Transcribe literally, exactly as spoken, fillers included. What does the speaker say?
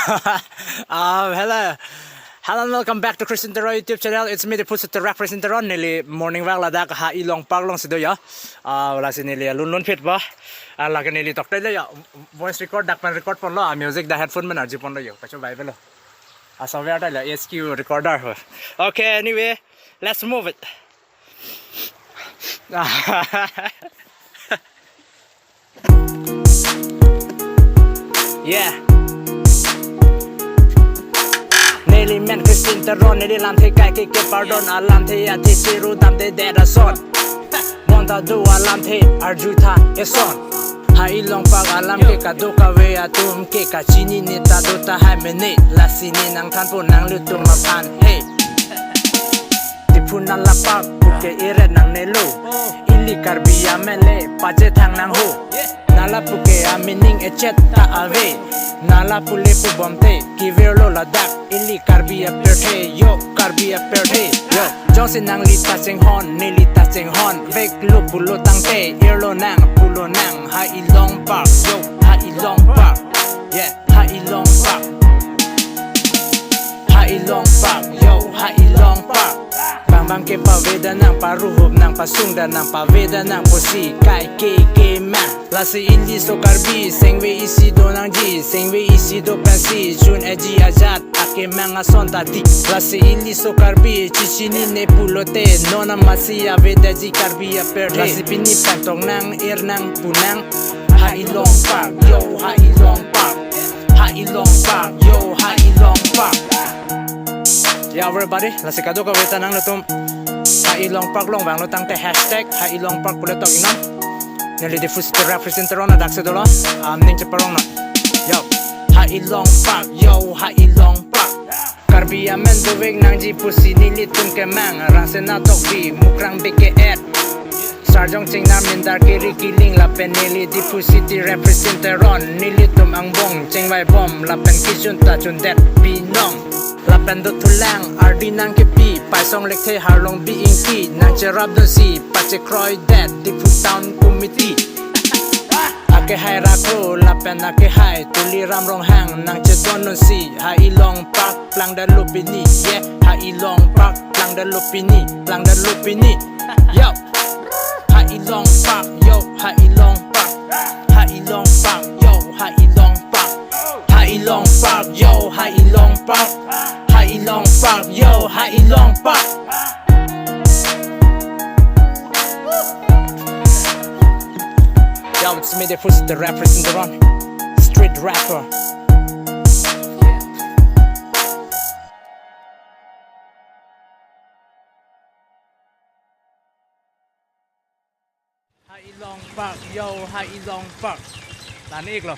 Um, hello. Hello and welcome back to Christian Teron YouTube channel. It's me, the Pusu Terak Christian Teron. Neli morning walk ladak Hailong Park alongsi do ya. Ah, lasi neli alun lun phit ba. Ah, lake neli tokte le ya. Voice record dak pen record ponlo. Ah, music dak headphone pen arju ponlo yo. Pacho Bible lo. Ah, software ta la H Q recorder ho. Okay, anyway, let's move it. Yeah. Neli men Christian Teron, neli lamthe kaike kepardon, alamthe athe chiru damde det ason. Bonta do alamthe arju tha eson. Hailong Park alam ke kadokave atum ke kachinine ta do tahai mene, lasi ne nangthanpo nanglitum aphan. Hey. Diphu nala park puke eret nangnelo. Ili Karbi amen le pachethang nangho. Nala puke a-meaning echet ta ave. Nala pu le pubomte kevirlo ladak. Ili Karbi apirthe yo, Karbi apirthe yo. Jongsi nangli ta chinghon, neli ta chinghon. Veklo pulo tangte, irlo nang, pulo nang. Hailong Park yo, Hailong Park. Yeah, Hailong Park. Hailong Park yo, Hailong Park. Bang bang kepaveda nang, paruhup nang, pasungda nang, paveda nang pusi kaike kemang. Lasi ili so Karbi, sengve isi do nangji, sengve isi do pensi chun-eji ajat akemang ason ta dik. Lasi ili so Karbi, chichinine pulote, non amatsi avedaji Karbi apirthe. Lasi pini pen tong nang-ir nang pu nang. Hailong Park yo, Hailong Park. Hailong Park yo, Hailong Park. Yeah, everybody, lasi kadokave ta nanglitum Hailong Park along vanglo tangte hashtag Hailong Park pule tok inon. Neli Diphu City represent Teron adak si dolo. Am ning cheparong non. Yo. Hailong Park yo, Hailong Park. Karbi amen dovek nangji pusi nelitum kemang. Rangsena Tokbi, Mukrang B K F. Sarjong Chingnar, Mindar Kiri Kiling lapen neli Diphu City represent Teron, nelitum angbong chingvai bom lapen kechun ta chundet binong. Lapen dothulang ardi nangkepi, Paisong Lekthe, Harlongbi Ingti nangcherapdunsi pachekroidet Diphu Town Committee. Akehai Rakro lapen akehai Tuliram Ronghang nangchedondunsi Hailong Park plangdetlo pini, yeah, Hailong Park plangdetlo pini, plangdetlo pini. Yo. Hailong Park yo, Hailong Park. Hailong Park yo, Hailong Park. Hailong Park yo, Hailong Park. Hailong Park yo, Hailong Park. Yo, it's me, the Pusu, the rapper in the run. Street rapper. Hailong Park yo, Hailong Park. Tan iklo.